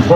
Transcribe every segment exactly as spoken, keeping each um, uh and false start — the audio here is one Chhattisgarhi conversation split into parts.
दो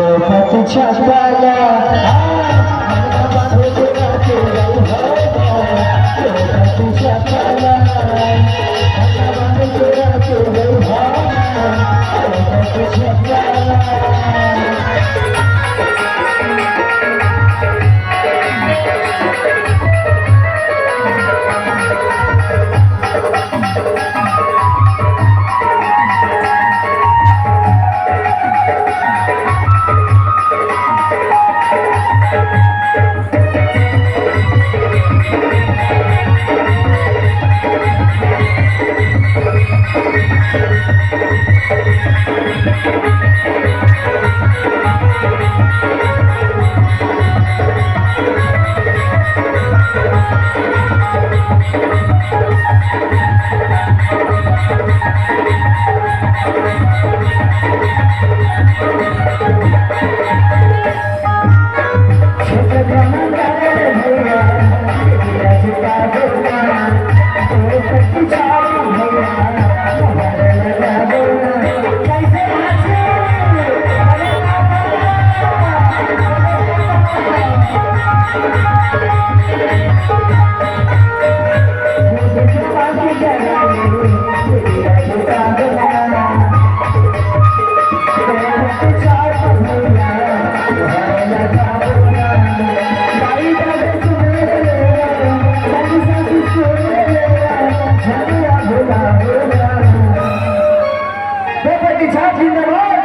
प्रतिशत जिंदाबाद,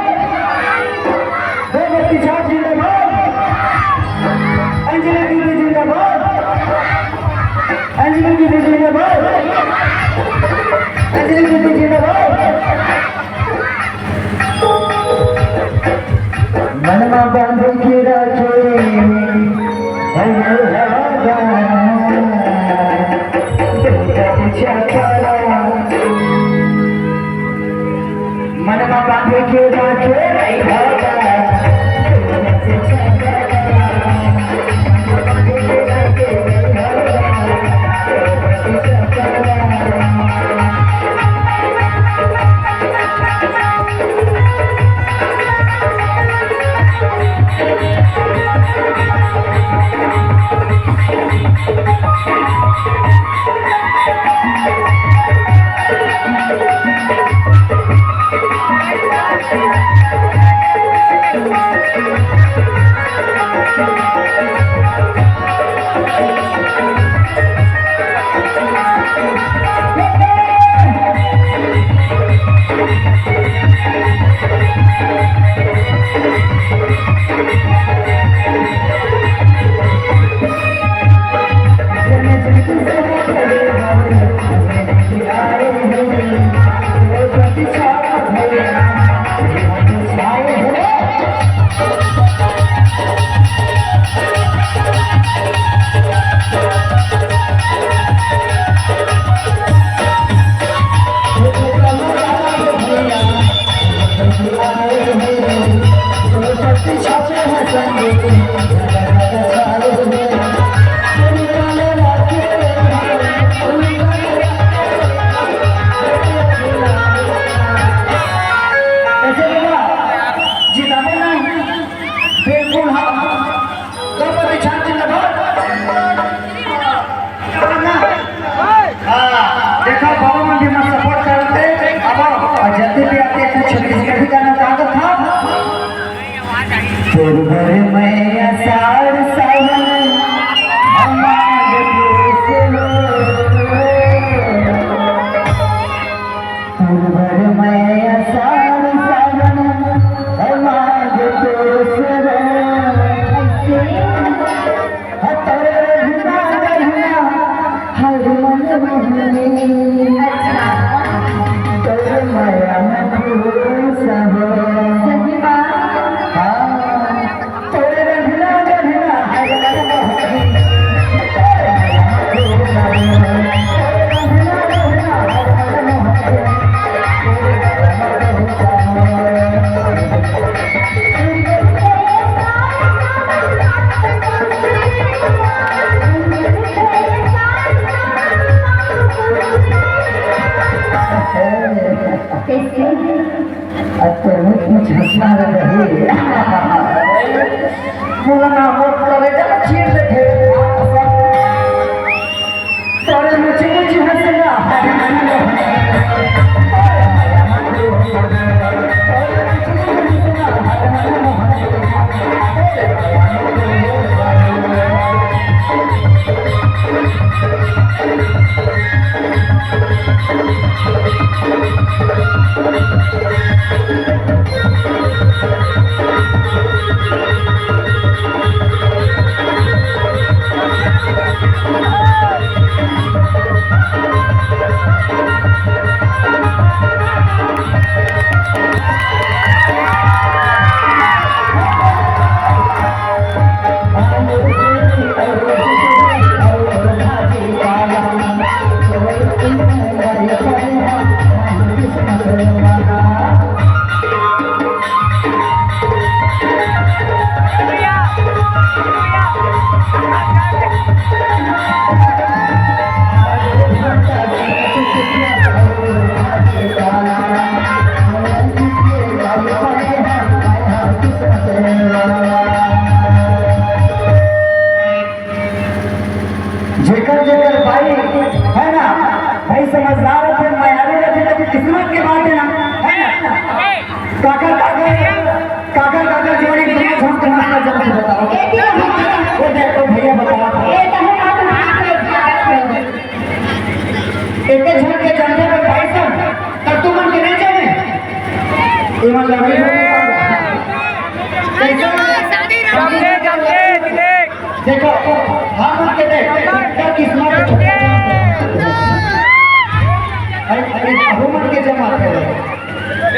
दो प्रतिशत जिंदाबाद, अंजलि दीदी जिंदाबाद, अंजलि दीदी जिंदाबाद, अंजलि दीदी जिंदाबाद। मनमा बांध के राखे, हर हर हर। मनमा बांध के राखे, हर हर। हाँ, देखो, बाबा मन भी मत support करते। अब जल्दी भी आते हैं, कुछ छत्तीसगढ़ी गाना गा दो था। तोर बर मैं आषाढ़ सावन हमार देश हो। तोर बर मैं आषाढ़ सावन हमार देश हो। हर मन मोहनी, तोर माया में खुश हो। सही बात। हाँ, तोर रघुना रघुना हर मन मोहनी। कैसे? अब तो मुझ, मुझ हंसना लग रही। मोला ना मोर कलेजा ला चीर लेथे। तोरे मुझे मुझे हंसना। जेकर जेकर बाई है ना, भाई समझदार होथे, मयारू रहिथे, तो किस्मत के बात है ना, है ना? काकर काकर, काकर काकर जोड़ी दोनों झन के नाम ला जल्दी बताओ। वो देखो भैया बताओ। एक झन के जानथे पर भाई सब, तब तुमन के नहीं जाने। एमन लड़ाई होने वाला। कैसे? जल्दी, जल्दी, जल्दी। देखो, हमन के देख, सबका किस्मत है। अरे, अरे, हमन के जमा करे।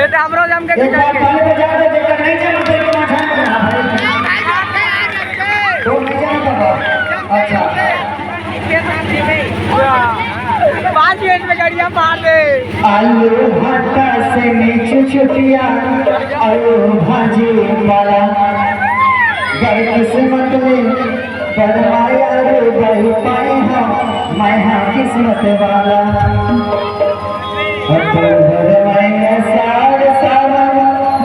ये तो हमरो जम के एक बार ताली बजा दे, जेकर नहीं जमा करे, तो मजा नहीं आवे। तो नहीं जमा बाबा। अच्छा। पाँच मिनट में गड़िया मार दे। आलू भट्टा से नीचे चुटिया, आलू भाजी वाला। बड़ किस्मत में बड़ माया रे, बही पाए हम, मैं हाँ किस्मत वाला। बड़ बड़ मैया सार सावन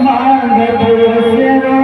मांग पुरुष रो।